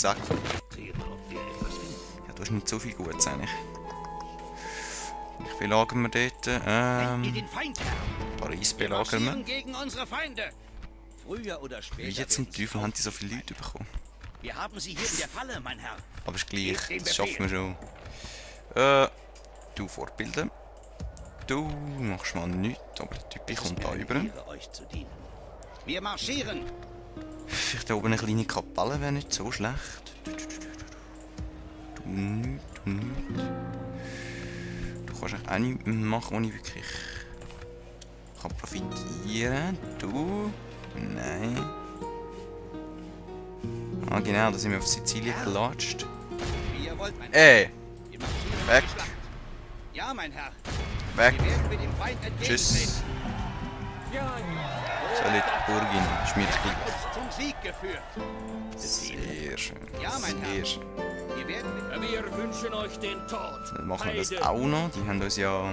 Sack. Ja, du hast nicht so viel Gutes eigentlich. Wie viel lagern wir dort? Paris belagern wir. Wie jetzt zum Teufel haben die so viele Leute bekommen? Wir haben sie hier in der Falle, mein Herr. Aber ist gleich, das schaffen wir schon. Du fortbilden. Du machst mal nichts, aber der Typ kommt da rüber. Wir marschieren! Vielleicht da oben eine kleine Kapelle wäre nicht so schlecht. Du nichts, du nichts. Du kannst eigentlich auch nichts machen, ohne wirklich kann profitieren. Du? Nein. Ah genau, da sind wir auf Sizilien gelatscht. Ey! Weg! Ja, mein Herr. Weg! Wir werden mit dem Feind Tschüss! Soll ich die Burg in? Ist mir gleich. zum Sieg geführt. Sehr schön. Ja, mein Herr. Sehr schön. Wir wünschen euch den Tod. Dann machen wir das auch noch. Die haben uns ja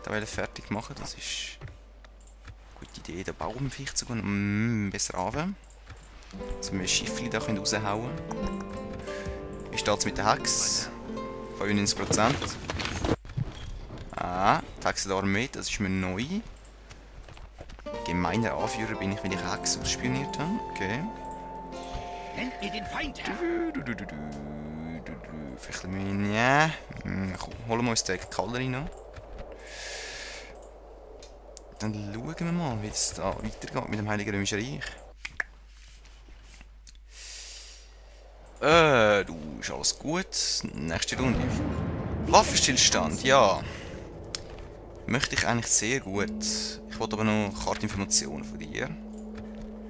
da fertig machen. Das ist eine gute Idee. Den Baum vielleicht sogar noch besser runter. Dass wir ein Schiffchen da raushauen können. Wie steht es mit der Hex? 95%. Ah, die Hexe der Armee, das ist mir neu. Gemeiner Anführer bin ich, weil ich Hex ausspioniert habe. Okay. Nennt ihr den Feind, Herr? Vielleicht ein bisschen, ja. Komm, holen wir uns den Kaleri noch. Dann schauen wir mal, wie es da weitergeht mit dem Heiligen Römischen Reich. Du, ist alles gut. Nächste Runde. Waffenstillstand, ja. Möchte ich eigentlich sehr gut. Ich wollte aber noch Kartinformationen von dir.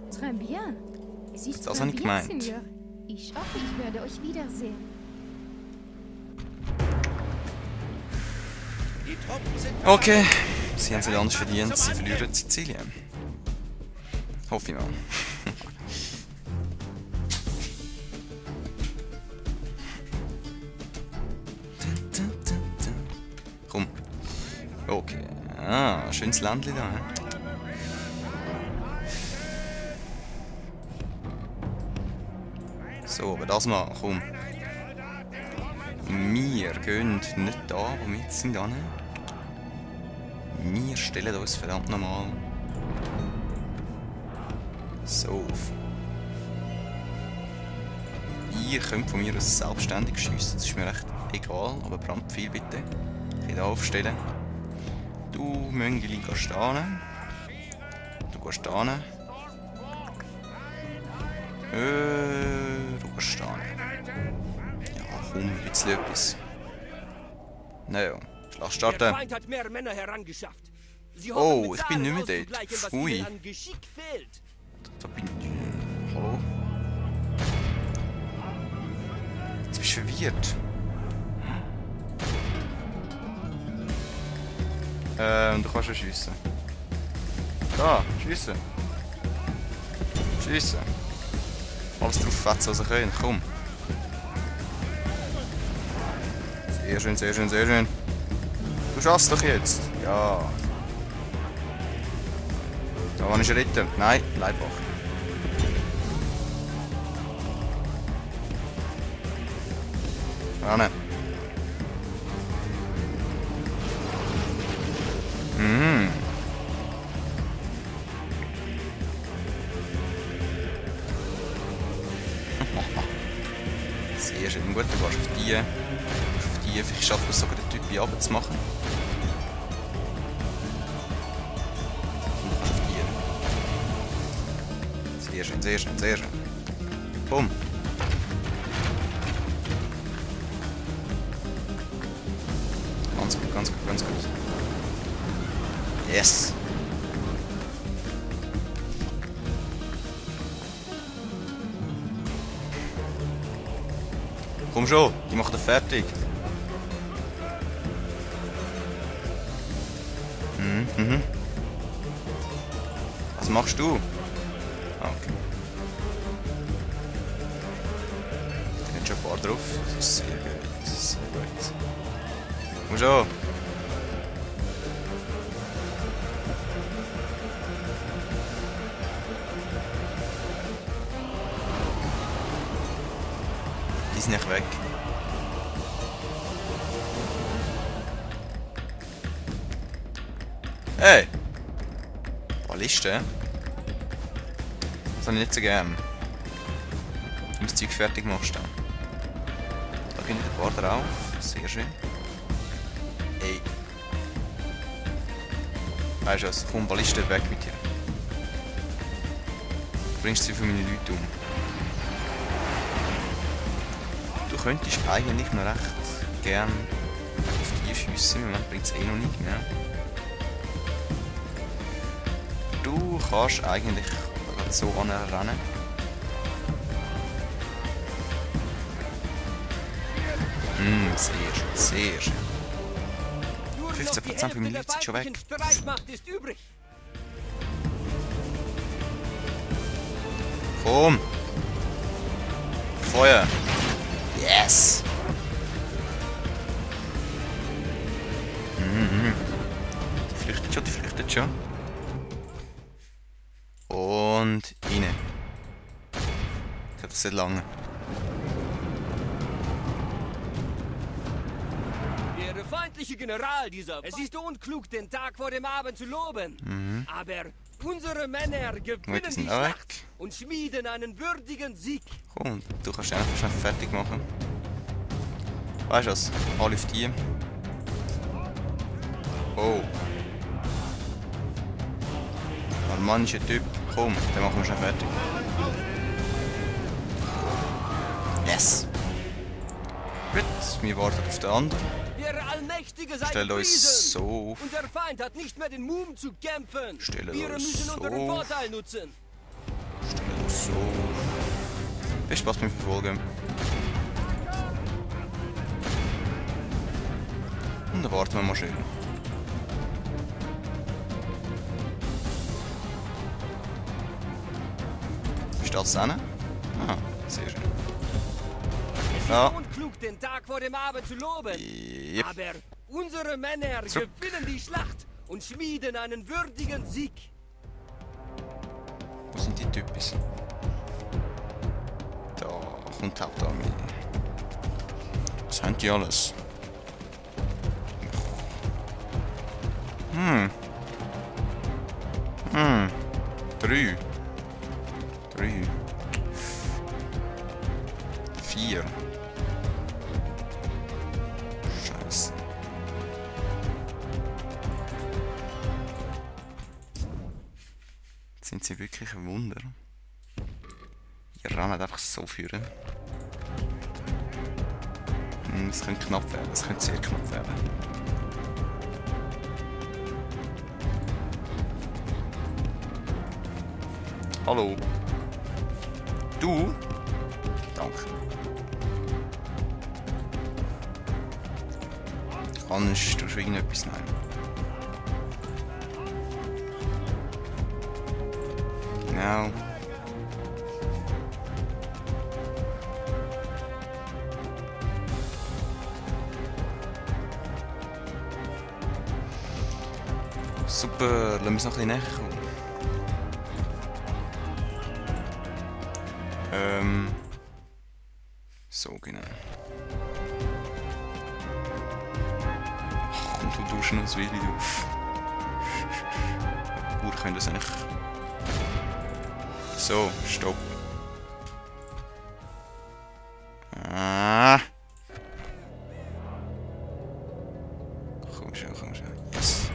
Très bien. Es ist Das très habe ich bien, gemeint. Seigneur. Ich hoffe, ich werde euch wiedersehen. Die Truppen sind Okay, sie haben es nicht anders verdient. Sie verlieren Sizilien. Hoffe ich mal. Komm. Okay. Ah, schönes Ländchen da. So, aber das mal, komm. Wir gehen nicht da, wo wir jetzt sind, hin. Wir stellen uns verdammt nochmal so auf. Ihr könnt von mir aus selbstständig schiessen, das ist mir recht egal, aber brandpfeil bitte. Ich kann hier aufstellen. Du, Möngeli, gehst da hin. Du gehst da hin. Du gehst da hin. Ja, komm, ein bisschen etwas. Naja, Schlacht starten. Der Feind hat mehr Männer herangeschafft. Sie Oh, hoffen, mit ich bin nicht mehr Zahlen dort. auszugleichen, was Ui. ihnen an Geschick fehlt. Da bin ich. Hallo? Jetzt bist du verwirrt. Du kannst ja schiessen. Da, schiessen. Schiessen. Alles drauf fetzen, was ihr könnt. Komm. Sehr schön, sehr schön, sehr schön. Du schaffst doch jetzt. Ja. Da war ich Ritter. Nein, bleib wach. Ran. Mhm. Sehr schön. Gut, du gehst auf die. Vielleicht schaffen wir es sogar, den Typ hier runterzumachen. Und du gehst auf die. Sehr schön, sehr schön, sehr schön. Bumm. Ganz gut, ganz gut, ganz gut. Yes! Komm schon, ich mach das fertig. Mhm. Was machst du? Ah, okay. Da sind schon ein paar drauf. Das ist sehr gut. Das ist sehr gut. Komm schon. Hey! Balliste? Das habe ich nicht so gern. Wenn du das Zeug fertig machst dann. Da gehen ein paar drauf. Sehr schön. Ey. Weißt du was? Komm, Balliste weg mit dir. Du bringst sie für meine Leute um. Du könntest eigentlich noch recht gern auf die schiessen. Im Moment bringt es eh noch nicht mehr. Du kannst eigentlich so anrennen. Sehr schön, sehr schön. 15% von meinen Leuten sind schon weg. Komm! Feuer! Yes! Die flüchtet schon, die flüchtet schon. Und rein. Ich glaube, das wird lange. Der feindliche General dieser... Es ist unklug, den Tag vor dem Abend zu loben. Aber unsere Männer gewinnen die Schlacht und schmieden einen würdigen Sieg. Komm, du kannst einfach schnell fertig machen. Weißt du was? Alle auf die. Oh. Mancher Typ. Komm, den machen wir schnell fertig. Yes! Gut, wir warten auf den anderen. Der Allmächtige sei Stell uns so auf. Und der Feind hat nicht mehr den Mumm zu kämpfen. Wir uns müssen so unseren Vorteil nutzen. Stell uns so auf. Viel Spaß beim Verfolgen. Und dann warten wir mal schön. Steht das hin? Ah, sehr schön. Es ist Ja. unklug, den Tag vor dem Abend zu loben. Yep. Aber unsere Männer Zurück. gewinnen die Schlacht und schmieden einen würdigen Sieg. Wo sind die Typis? Da kommt die Hauptarmee. Was haben die alles? Drei. 4. Scheiße. Sind sie wirklich ein Wunder? Die rennen einfach so führen. Es könnte knapp werden, es könnte sehr knapp werden. Hallo? Du? Danke. Kannst du schon irgendetwas nehmen? Genau. Super, lass uns noch ein bisschen näher kommen. So, genau. Und du duschen uns Willi auf. Gut, können das eigentlich. So, stopp. Ah. Komm schon, komm schon. Yes.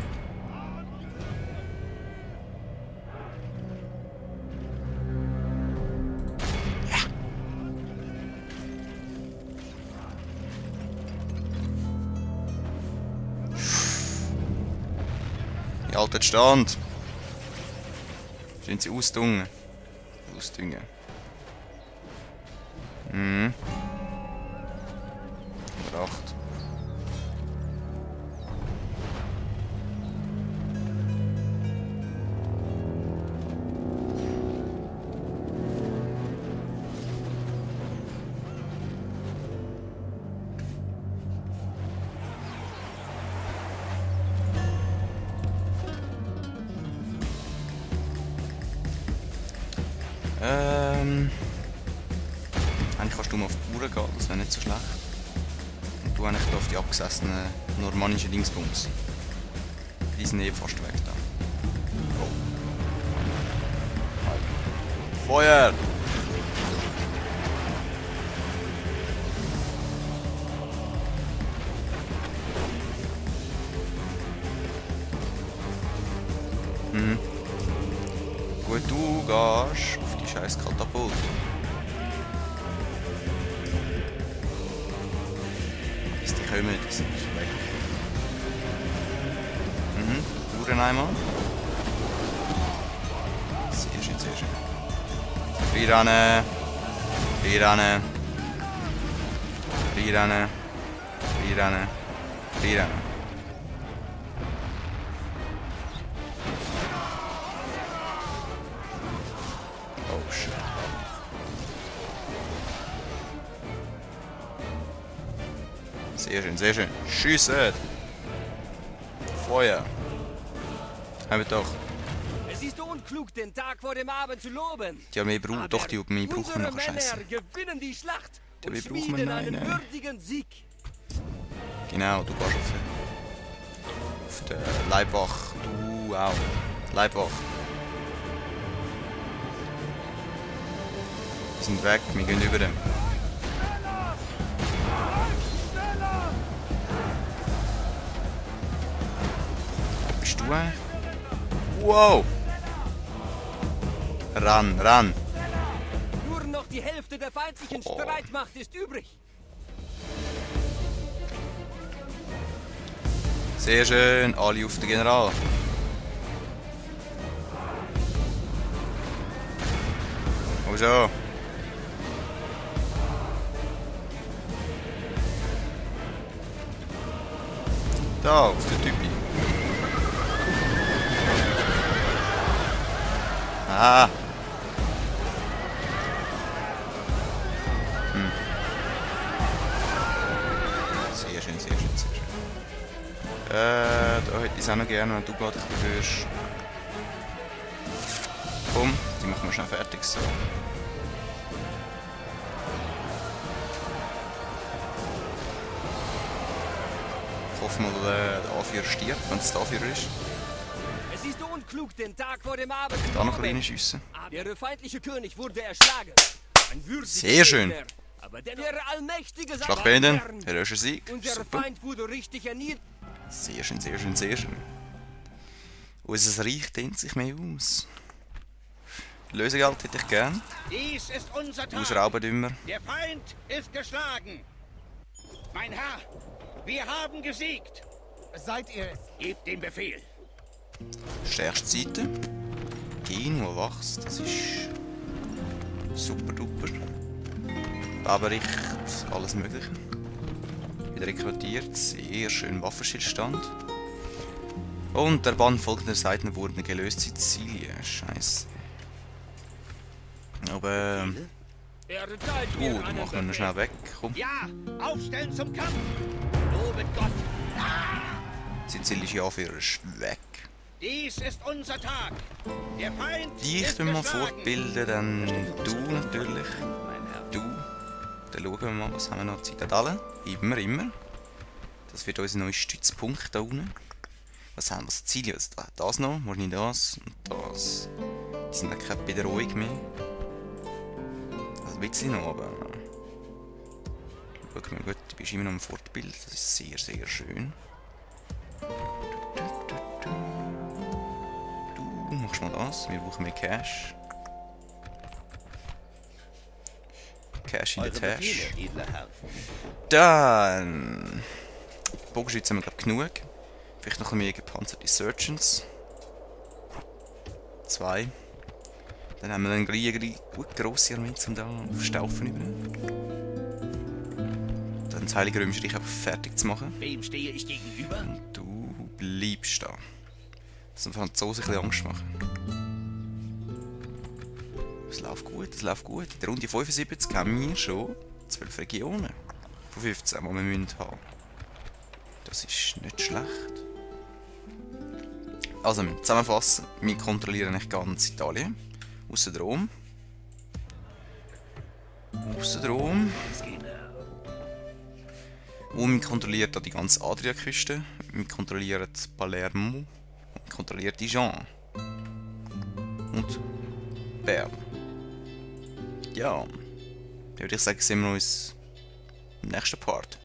Haltet Stand! Sind sie ausdungen? Ausdüngen. Oder 8. Eigentlich kannst du mal auf die Uhr gehen, das wäre nicht so schlecht. Und du eigentlich auf die abgesessenen normannischen Dingsbums. Die sind eh fast weg da. Oh. Feuer! Mhm. Gut, du gehst auf die scheiß Katapult. Bis die kommen, die sind weg. Mhm, Uhren einmal. Sehr schön, sehr schön. Reinrennen. Reinrennen. Reinrennen. Reinrennen. Reinrennen. Oh shit. Sehr schön, sehr schön. Schiessen! Feuer! Haben wir doch. Es ist unklug, den Tag vor dem Abend zu loben. Die Armee braucht doch, die Armee brauchen wir nachher Scheiße. Männer gewinnen die Schlacht Die und Armee brauchen wir schmieden einen nein. würdigen Sieg. Genau, du gehst auf den Leibwach. Du auch. Leibwach. Die sind weg, wir gehen über den. Wo bist du eigentlich? Wow! Ran, ran! Nur noch die Hälfte der feindlichen Oh. Streitmacht ist übrig. Sehr schön, alle auf den General. Oh so. Da, auf den Typi. Ah. Sehr schön, sehr schön, sehr schön. Da hätte ich es auch noch gerne, wenn du gerade berührst. Komm, die machen wir schnell fertig. So. Ich hoffe mal, der Anführer stirbt, wenn es der Anführer ist. Es ist unklug, den Tag vor dem Abend zu Da noch loben. kleine Schüsse. Der feindliche König wurde erschlagen. Ein würdiger Sehr schön. Gegner. Aber der allmächtige Schlag beenden, Gern. heroischer Sieg. Unser Super. Feind wurde richtig erniedrigt. Sehr schön, sehr schön, sehr schön. Unser Reich dehnt sich mehr aus. Lösegeld hätte ich gern. Dies ist unser Tag. Ausrauben immer. Der Feind ist geschlagen. Mein Herr, wir haben gesiegt. Seid ihr es? Gebt den Befehl. Stärkste Seite. Genua wächst. Das ist super duper. Barbericht, alles mögliche. Wieder rekrutiert. Sehr schön Waffenstillstand. Und der Bann folgender Seiten wurden gelöst. Sizilien. Scheiße. Aber Er teilt du mir machen einen wir noch Befehl. schnell weg. Komm. Ja, aufstellen zum Kampf. Lobet Gott. Sizilische Anführer ist weg. Dies ist unser Tag. Der Feind Dich ist mal geschlagen. fortbilden, dann du natürlich. Du. Dann schauen wir mal, was haben wir noch? Zitadelle. Immer, immer. Das wird unser neuer Stützpunkt da unten. Was haben wir? Sizilien? Das noch? Wahrscheinlich das und das. Die sind keine Bedrohung mehr. Also ein bisschen noch, aber... Schau mal, gut, du bist immer noch im Fortbild. Das ist sehr, sehr schön. Du machst mal das. Wir brauchen mehr Cash. Cash in der Tasche. edler Herr. Dann... Bogenschütze haben wir glaube genug. Vielleicht noch ein bisschen mehr gepanzerte Surgeons. 2. Dann haben wir eine gut grosse Armee zum da aufstaufen über. Dann das Heilige Römische Reich einfach fertig zu machen. Wem stehe ich gegenüber? Und du bleibst da. Dass die Franzosen ein bisschen Angst machen. Es läuft gut, es läuft gut. In der Runde 75 haben wir schon 12 Regionen. Von 15, die wir haben müssen. Das ist nicht schlecht. Also, zusammenfassen. Wir kontrollieren nicht ganz Italien. Ausser Rom. Ausser Rom. Und wir kontrollieren da die ganze Adriaküste. Wir kontrollieren Palermo. kontrolliert Dijon. Und Bern. Ja, dann würde ich sagen, sehen wir uns im nächsten Part.